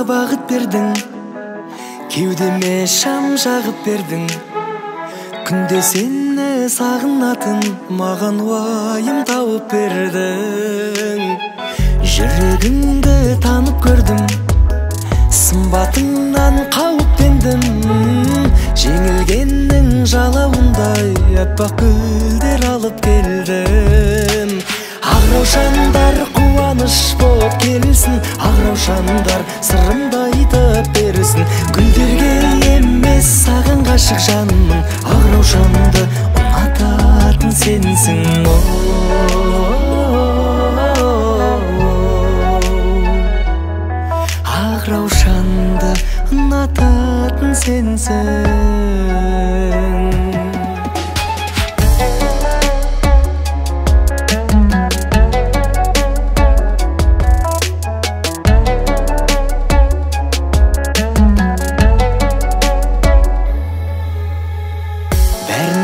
Бағыт бердің, кеудеме шам жағып бердің. Күнде сені сағынатын, маған уайым тауып бердің. Жүрегіңді танып көрдім, сымбатыңнан қауіптендім. Жеңілгеннің жалауындай аппақ гүлдер алып келдім. Ақ раушандар қуаныш боп келсін, ақ раушандар сырымды айтып берсін. Гүлдерге емес саған ғашық жанмын, ақ раушанды ұнататын сенсің. Ақ раушанды ұнататын сенсің.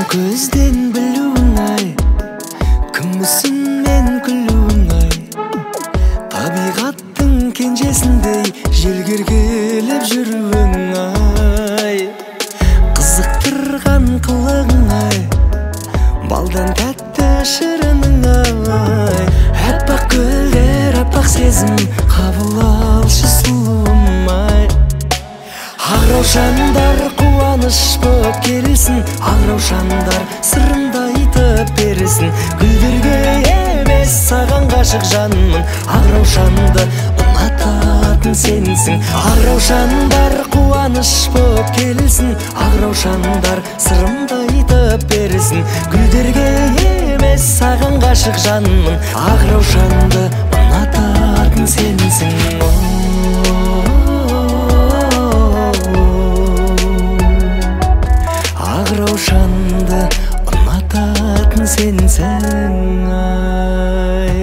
Көзден білуің ай, күмісінмен күлуің ай, табиғаттың кенжесіндей желгергелеп жүруің ай, қызықтырған қылығың ай, балдан тәтті шырының ай. Аппақ гүлдер, аппақ сезім, қабыл алшы сұлуым ай. Ақ раушандар қуаныш боп келсін, ақ раушандар сырымды айтып берсін. Гүлдерге емес саған ғашық жанмын, ақ раушанды ұнататын сенсің. Ақ раушандар қуаныш боп келсін, ақ раушандар сырымды айтып берсін. Гүлдерге емес саған ғашық жанмын, ақ раушанды ұнататын сенсің. Ақ раушанды ұнататын сенсің ай.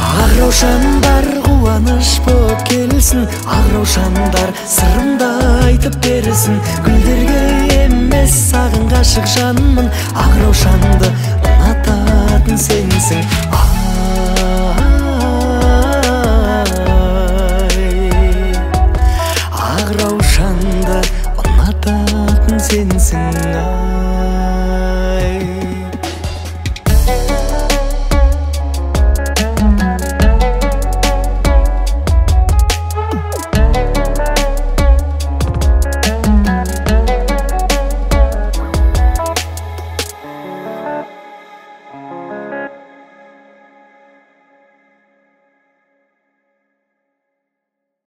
Ақ раушандар қуаныш боп келсін, ақ раушандар сырымды айтып берсін. Гүлдерге емес саған ғашық жанмын, ақ раушанды ұнататын сенсің. Ай, ақ раушанды ұнататын сенсің. Ай.